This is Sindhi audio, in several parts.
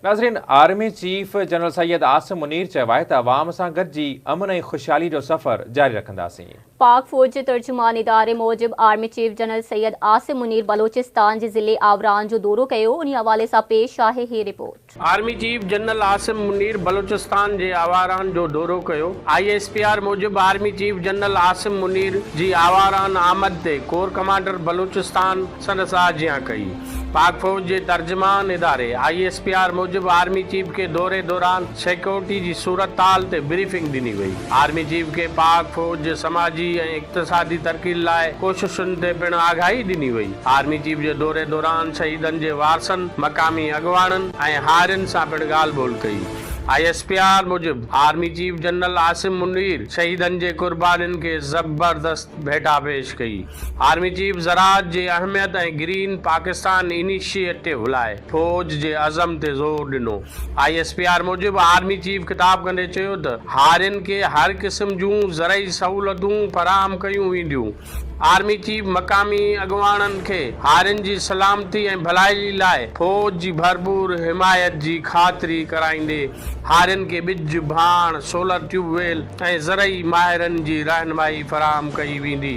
ناظرين Army chief general Syed Asim Munir چيو آهي ته عوام سان گڏجي امن ۽ خوشحالي جو سفر جاري رکنداسين. پاڪ فوج جي ترجمان اداري موجب Army chief general Syed Asim Munir Balochistan جي ضلعي آوران جو دورو ڪيو، انهي حوالي سان پيش آهي هي report. Army chief general Asim Munir Balochistan جي آواران جو دورو ڪيو. I S P R موجب Army chief general Asim Munir جي آواران آمد تي ڪور ڪمانڊر بلوچستان سندس آجيان ڪئي. پاڪ فوج جي ترجمان اداري I S P R موجب آرمي چيف کي دوري دوران سيڪيورٽي جي صورتحال تي بريفنگ ڏني وئي. آرمي چيف کي پاڪ فوج جي سماجي ۽ اقتصادي ترقي لاء ڪوششن تي پڻ آگاهي ڏني وئي. آرمي چيف جي دوري دوران شهيدن جي وارثن، مقامي اڳواڻن ۽ هارين سان پڻ ڳالهه ٻولهه ڪئي. I S P R موجب Army chief general Asim Munir شهيدن جي قربانين کي زبردست ڀيٽا پيش ڪئي. آرمي چيف زراعت جي اهميت ۽ گرين پاڪستان انيشيٽو لاء فوج جي عزم تي زور ڏنو. I S P R موجب آرمي چيف خطاب ڪندي چيو ته هارين کي هر قسم جون زرعي سهولتون فراهم ڪيون وينديون. آرمي چيف مقامي اڳواڻن کي هارين جي سلامتي ۽ ڀلائي لاء فوج جي ڀرپور حمايت جي خاطري ڪرائيندي هارين کي ٻج، ڀاڻ، سولر ٽيوب ويل ۽ زرعي ماهرن جي رهنمائي فراهم ڪئي ويندي.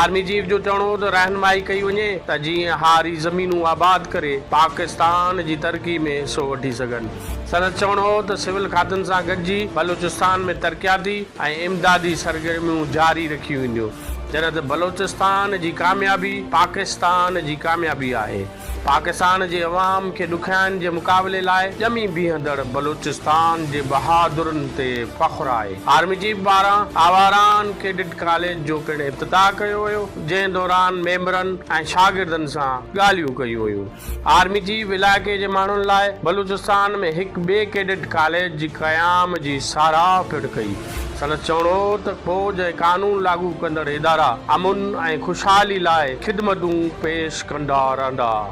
آرمي چيف جو چوڻ هو ته رهنمائي ڪئي وڃي ته جيئن هاري زمينون آباد ڪري پاڪستان جي ترقي ۾ حصو وٺي سگهن. سندس چوڻ هو ته سول کاتن سان گڏجي بلوچستان ۾ ترقياتي ۽ امدادي سرگرميون جاري رکيون وينديون، جڏهن ته بلوچستان جي ڪاميابي پاڪستان جي ڪاميابي آهي. پاڪستان جي عوام کي ڏکيائين جي مقابلي لاء ڄمي بيهندڙ بلوچستان جي بهادرن تي فخر آهي. آرمي چيف پاران آواران ڪيڊٽ ڪاليج جو پڻ افتتاح ڪيو ويو، جنهن دوران ميمبرن ۽ شاگردن سان ڳالهيون ڪيون ويون. آرمي چيف علائقي جي ماڻهن لاء بلوچستان ۾ هڪ ٻئي ڪيڊٽ ڪاليج جي قيام جي ساراهه پڻ ڪئي. سندس چوڻ هو ته فوج ۽ قانون لاڳو ڪندڙ ادارا امن ۽ خوشحالي لاء خدمتون پيش ڪندا رهندا.